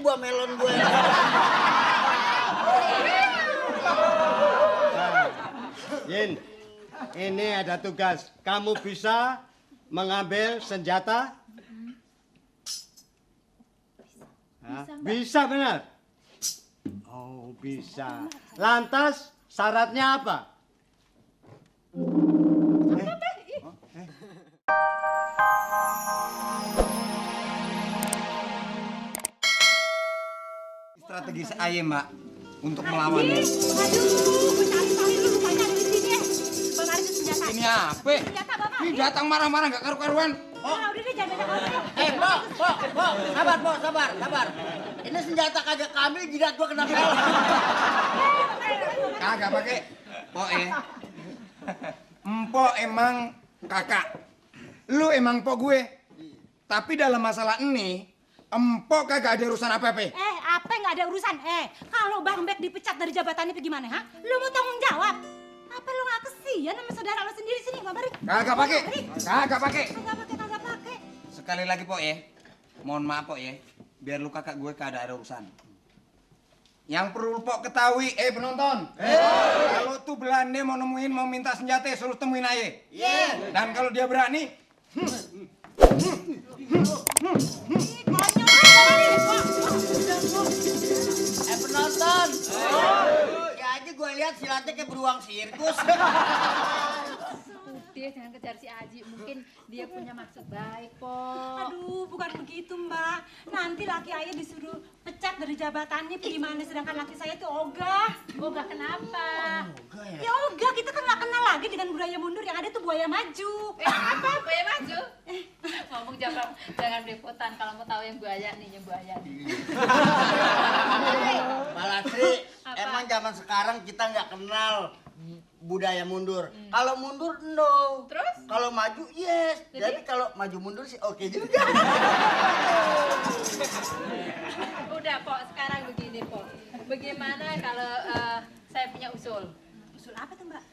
buah melon gue. Yin, ini ada tugas. Kamu bisa mengambil senjata? Bisa benar? Oh, bisa. Lantas syaratnya apa? Strategi saya, Mbak, untuk melawannya. Aduh, gue cari-cari lu rupanya ada di sini. Bang Aris itu senjata. Ini apa? Senjata Bang Ini Aris. datang marah-marah nggak karu-karuan. Udah deh jangan banyak ngomong. Po, sabar. Ini senjata kagak kambil, jidat gua kena pelek. Kagak pakai. Empok emang kakak. Lu emang empok gue. Tapi dalam masalah ini, empok kagak ada urusan apa-apa. Apa nggak ada urusan? Kalau Bang Bek dipecat dari jabatannya gimana, ha? Lu mau tanggung jawab? Apa lu nggak kesian sama saudara lu sendiri sini, Bang Bari? Kagak pakai. Kagak pakai. Sekali lagi, Pok ya. Mohon maaf, Pok ya. Biar lu kakak gue kagak ada urusan. Yang perlu Pok ketahui, penonton. Kalau tuh Belanda mau nemuin, mau minta senjata, suruh temuin aja. Iya. Dan kalau dia berani, Penonton. Ya aja gue lihat silatnya kayak beruang sirkus. Udah jangan kejar si Aji, mungkin dia punya maksud baik, Po. Aduh, bukan begitu, Mbak. Nanti laki ayah disuruh pecat dari jabatannya, gimana? Sedangkan laki saya itu ogah. Ogah kenapa? Ya ogah, kita kan nggak kenal lagi dengan buaya mundur, yang ada tuh buaya maju. Apa? Buaya maju? Ngomong jangan repotan, kalau mau tahu yang buaya nih, yang buaya nih. Malasri, Apa? emang zaman sekarang kita nggak kenal budaya mundur. Kalau mundur no. Terus? Kalau maju yes. Jadi kalau maju mundur sih oke juga. Udah, Po, sekarang begini, Po. Bagaimana kalau saya punya usul? Usul apa tuh, Mbak?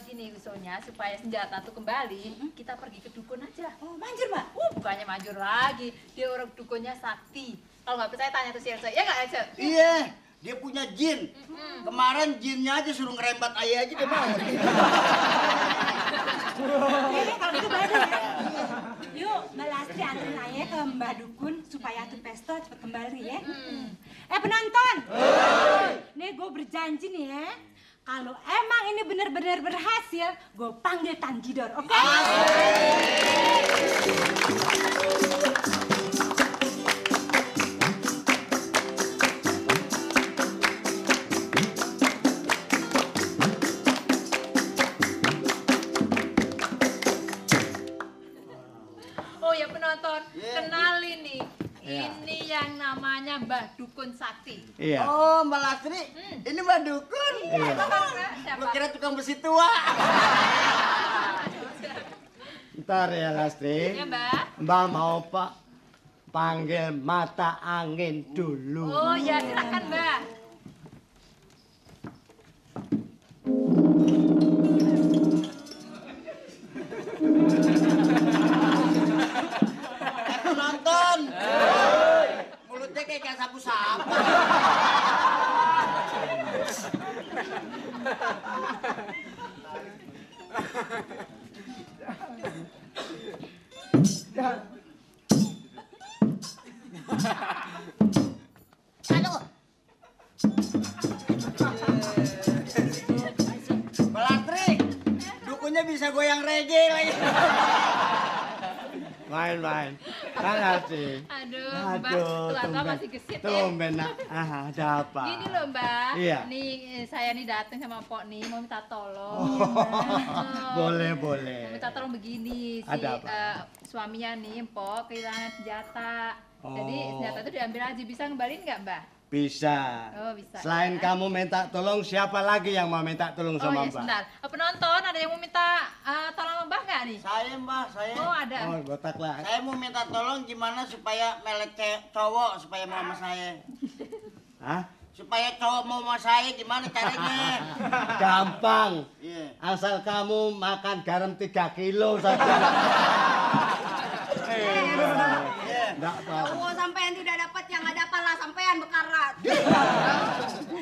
Gini usulnya, supaya senjata tuh kembali, kita pergi ke dukun aja. Oh, manjur, Mbak. Bukannya manjur lagi, dia orang dukunnya sakti. Kalau nggak percaya tanya tuh si Elsa, ya nggak Elsa? Iya, dia punya jin. Kemarin jinnya aja suruh ngerembat ayah aja dia mau. Kalau gitu baru ya. Yuk, Mbak Lastri anterin ayah ke Mbak Dukun supaya tuh pesto cepet kembali ya. Penonton. Nih gue berjanji nih ya. Kalau emang ini benar-benar berhasil, gue panggil Tanjidor, oke? Oh ya penonton, kenalin nih. Ini yang namanya Mbah Dukun Sakti. Iya. Oh, Mbak Lastri, ini Mbak Dukun. Siapa? Lu kira tukang besi tua. Ntar ya, Lastri. Ya, Mbak. Mbak mau panggil mata angin dulu. Oh ya, silakan Mbak. Penonton. Mulutnya kayak sapu-sapu. Aduh. Belatri, dukunya bisa goyang reggae lagi. Main. Kan Lastri. Aduh, Mbak, tua-tua masih gesit ya. Tumben, ada apa? Gini loh Mbak, Iya. nih saya nih datang sama Pok nih mau minta tolong. Boleh. Mau minta tolong begini, si Ada apa? suaminya nih Pok kehilangan senjata. Jadi Oh. senjata itu diambil aja, bisa ngembalin nggak Mbak? Bisa. Oh, bisa, Selain ya. kamu minta tolong, siapa lagi yang mau minta tolong Oh sama ya Mbak? sebentar, penonton ada yang mau minta tolong Mbak nggak nih? Saya Mbak, saya. Oh ada. Oh, botak lah. Saya mau minta tolong gimana supaya melet cowok supaya mau sama saya. Hah? Supaya cowok mau sama saya gimana caranya? Gampang. Iya. Asal kamu makan garam 3 kilo saja. Iya. Enggak apa-apa. Cowok sampai yang tidak dapat yang yang ada pala sampean bekarat.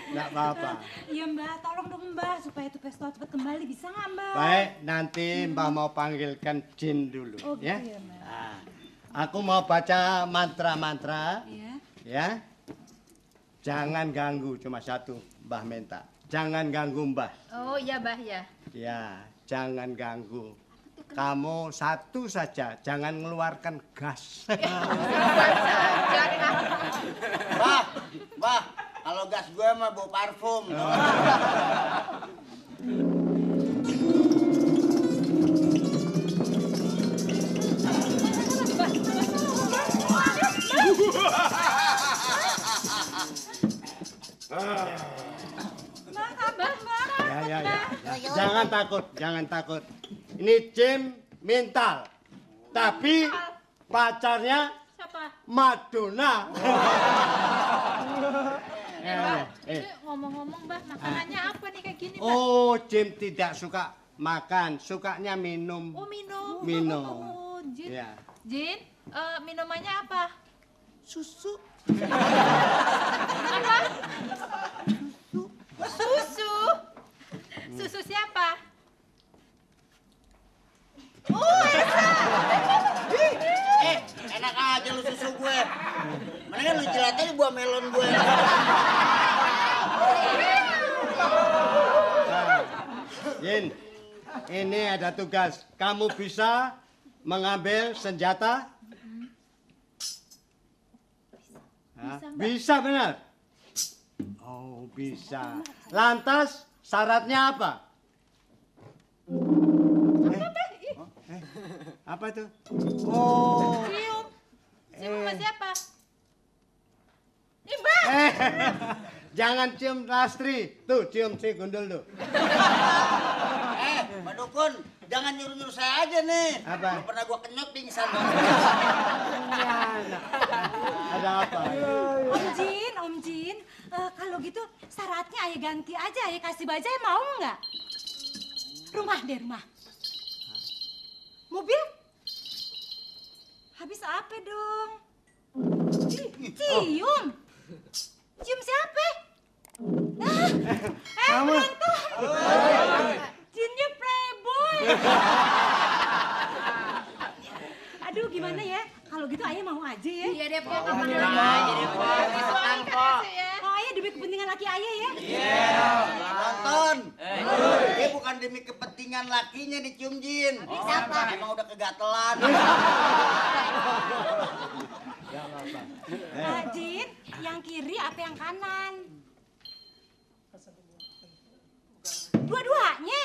Enggak apa-apa. Iya Mbah, tolong dong Mbah supaya tuh pesta cepat kembali, bisa nggak Mbah? Baik, nanti Mbah mau panggilkan jin dulu, Oh gitu ya. ya Mbah. Nah, aku mau baca mantra-mantra, Iya. ya. Jangan ganggu, cuma satu, Mbah minta. Jangan ganggu Mbah. Oh iya Mbah ya. Ya, jangan ganggu. Kamu satu saja, jangan mengeluarkan gas. Bah, kalau gas gue mah bau parfum. Ya. Jangan takut, jangan takut. Ini Jim mental, tapi pacarnya Siapa? Madonna. Mbah, ini ngomong-ngomong Mbah, makanannya apa nih kayak gini Mbah? Oh, Jim tidak suka makan, sukanya minum. Oh minum. Minum. Oh Jin. Ya. Jin, minumannya apa? Susu. Apa? Susu. Susu siapa? Enak aja lu susu gue. Mendingan lu jilat aja buah melon gue. Jin, ini ada tugas. Kamu bisa mengambil senjata? Hah? Bisa benar? Oh, bisa. Lantas syaratnya apa? Apa tuh? Oh. Cium. Cium sama siapa? Nih Mbah. Jangan cium Lastri. Tuh, cium si Gundul tuh. Pak Dukun, jangan nyuruh-nyuruh saya aja nih. Apa? Pernah gua kenyot pingsan. Ada apa? Om Jin, kalau gitu syaratnya ayah ganti aja, ayah kasih bajai mau nggak? Rumah deh, rumah. Mobil? Habis apa dong? Cium. Cium siapa? Kamu? Penonton. Jinnya playboy. Aduh, gimana ya? Kalau gitu ayah mau aja ya? Iya deh, Pak. Kapan Bilang aja deh, Pak. Suami kan ya. Oh, ayah demi kepentingan laki ayah ya? Nonton. Dia bukan demi kepentingan lakinya dicium Jin. Siapa? Emang udah kegatelan. Jin, yang kiri apa yang kanan? Dua-duanya?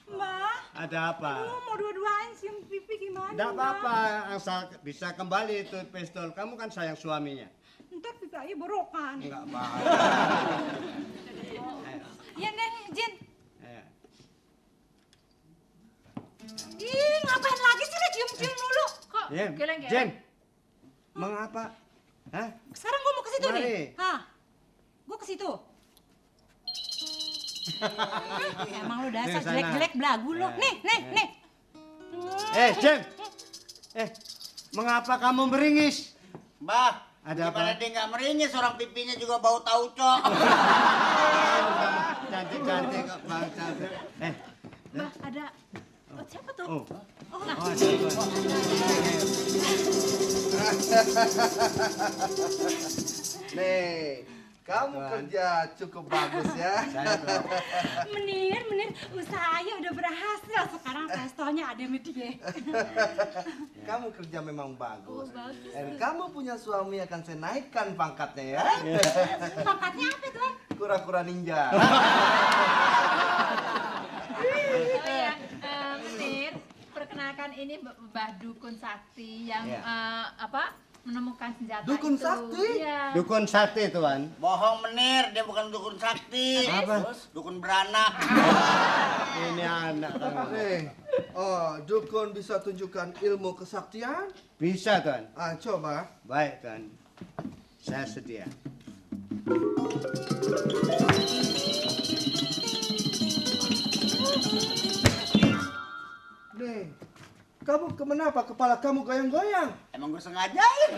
Mbak, Ada apa? mau dua-duaan cium pipi gimana? Enggak Mbak? apa-apa, asal bisa kembali itu pistol. Kamu kan sayang suaminya. Ntar pipi ayah borokan. Enggak apa-apa. Ya, Neng, Jin. Ayo. Ih, ngapain lagi sih lo cium-cium dulu? Kok Jen, geleng-geleng? Jen. Mengapa? Hah? Sekarang gua mau ke situ Mari. nih. Hah? Gua ke situ. Emang lu dasar Nih, sana. jelek-jelek belagu lo. Nih. Jen. Mengapa kamu meringis? Mbah, Ada gimana apa? dia nggak meringis, orang pipinya juga bau tauco. Cantik-cantik kok, Bang cantik. Mbak, ada... Oh, siapa tuh? Oh. Oh, Oh, ada apa? Nih, kamu kerja cukup bagus ya. Saya tuh. Menir, usaha ayah udah berhasil. Sekarang pestolnya ada sama dia. Kamu kerja memang bagus. Dan kamu punya suami akan saya naikkan pangkatnya ya. Pangkatnya apa tuan? Kura-kura ninja. Oh iya, Menir, perkenalkan ini Mbah Dukun Sakti yang Iya. menemukan senjata Dukun itu. Sakti? Iya. Dukun sakti, Tuan. Bohong menir, dia bukan dukun sakti. Apa? Terus dukun beranak. Ini anak kamu. Nih, dukun bisa tunjukkan ilmu kesaktian? Bisa, Tuan. Coba. Baik, Tuan. Saya sedia. Nih, kamu Kamu kenapa kepala kamu goyang-goyang? Emang gue sengajain.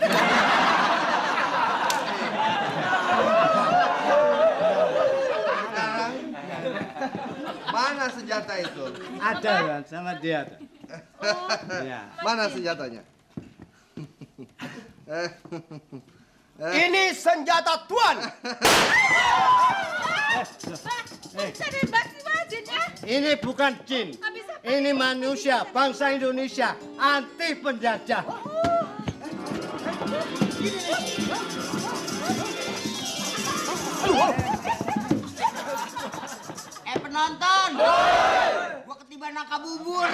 Sekarang, mana senjata itu? Ada kan sama dia. Ya. Mana senjatanya? Ini senjata Tuan. Bisa nembak si Wajin ya? Ini bukan jin. Ini manusia bangsa Indonesia anti penjajah. Penonton. Gua ketiban nangka bubur.